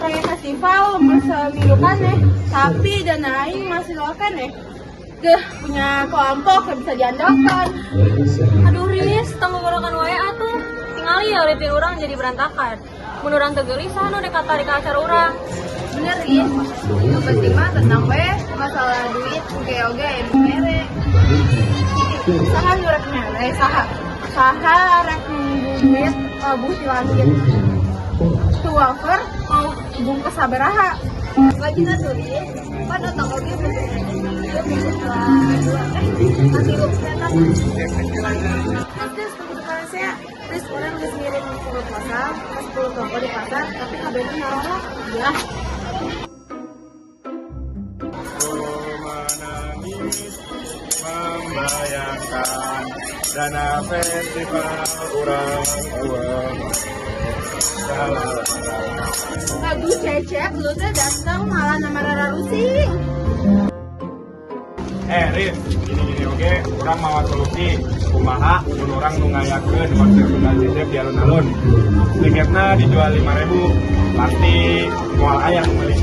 proyek festival lembur seminggu kan, tapi dana aing masih lokan nih. Geh, punya kelompok yang bisa diandalkan. Aduh Riz, tanggung gorokan wae atuh. Tingali ya rutin urang jadi berantakan. Mun urang teu geulis saha nu dek katarik ka acara urang. Bener, Riz. Yang penting mah tenang we, masalah duit oke oke nu mere. Saha nu rek mere, saha? Saha rek duit labuh di langit. Tuh wafer mau bungkus sabaraha. Wajib atuh, Riz. Pan otak oge butuh ieu bungkus dua tilu petak. Terus kebutuhan saya, terus urang geus ngirim proposal ke 10 toko di pasar, tapi kabeh nolak. Ya. Ku menangis membayangkan dana festival urang eueuh. Aduh Cecep, lu teh datang malah nama Rara Rusing. Eh Riz, gini-gini oke, urang mawa solusi. Kumaha mun urang nu ngayakeun konser tunggal Cecep di alun-alun. Tiketna dijual 5000, pasti moal aya nu meuli.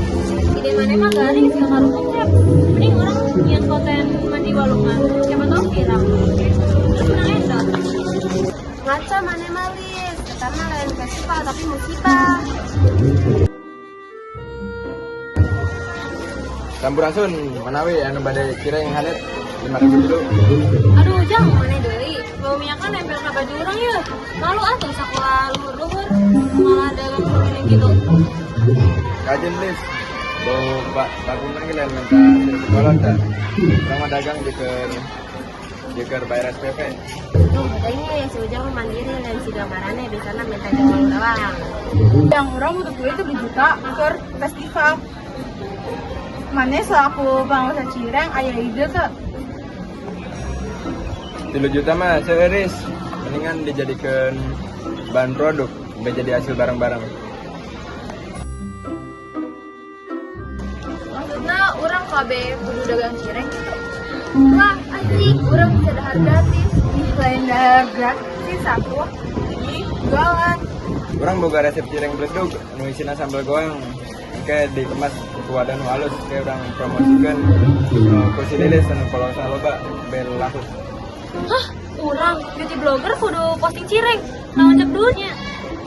Ide maneh mah garing sih karuhun, Cep. Mending urang nyieun konten mandi walungan. Siapa tahu viral. Terus menang endorse. Ngaca maneh mah, Liz. Eta mah lain festival tapi musibah. Sampurasun, manawi anu bade cireng hanet 5000 dulu. Aduh, Jang, maneh deui. Bau minyakna nempel ka baju urang ya. Malu atuh sakola luhur-luhur malah dagang cireng gitu. Kajen Lis, bau pak baguna ge lain minta hasil sekolah tah. Urang mah dagang jeung bayar SPP. Tuh, katanya si Ujang mah mandiri lain si gambarannya biasanya minta jual doang. Yang urang butuh duit 7 juta ke festival. Maneh selaku pengusaha cireng, aya ide teu? 3 juta mah seueur, mendingan dijadikan bahan produk, biar jadi hasil bareng-bareng. Maksudnya urang kabeh kudu dagang cireng gitu. Wah, asik, urang bisa dahar gratis. Ih, lain dahar gratis satu. Jadi jualan. Urang boga resep cireng bledug, nu isina sambal goang. Engke dikemas ku wadah nu alus, engke urang promosikeun ku si Lilis anu followersna loba, bel laku. Hah, urang beauty blogger kudu posting cireng. Naon cek duitnya?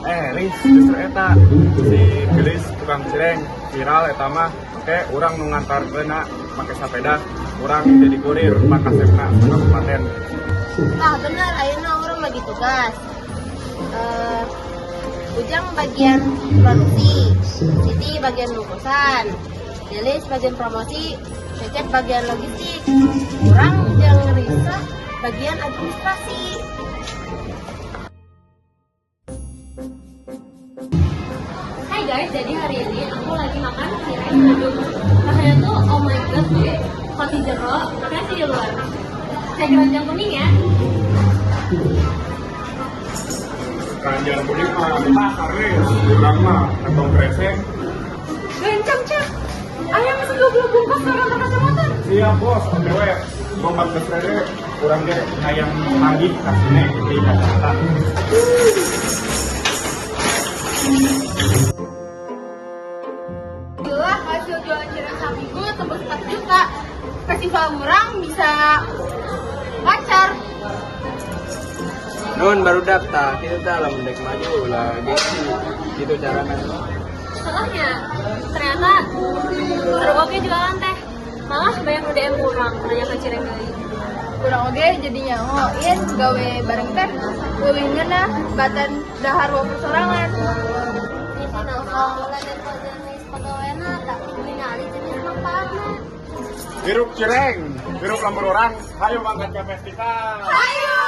Eh, Riz, justru eta si Gelis tukang cireng viral eta mah. Oke, urang nu ngantarkeunna make sepeda, urang jadi kurir makasepna sa kabupaten. Wah, bener, ayeuna urang lagi tugas. Ujang bagian produksi, Siti bagian bungkusan, Lilis bagian promosi, Cecep bagian logistik, urang jeung Risa bagian administrasi. Hai guys, jadi hari ini aku lagi makan cireng bledug. Rasanya tuh oh my god deh, roti jero, makanya sih di luar. Saya keranjang kuning ya. Keranjang kuning mah di pasar, Riz. Di urang mah kantong kresek. Gancang, Cep. Ayam mesen 20 bungkus ke kantor kecamatan. Siap bos, OTW. Lompat ke rere, urang ge hayang tagih kasine di kecamatan. Gila, hasil jualan cireng seminggu tembus 4 juta. Festival urang bisa lancar. Nun barudak tah, kitu tah lamun dek maju ulah gengsi. Kitu carana. Soalnya ternyata seru oke jualan teh. Malah banyak nu DM urang nanya ke cireng deui. Urang oge jadi nyaho, yen gawe bareng teh leuwih ngeunah batan dahar wafer sorangan. Jenis pegawaina tak ningali jenis manfaatna. Hirup cireng, hirup lembur urang, hayu mangkat ke festival. Ayo!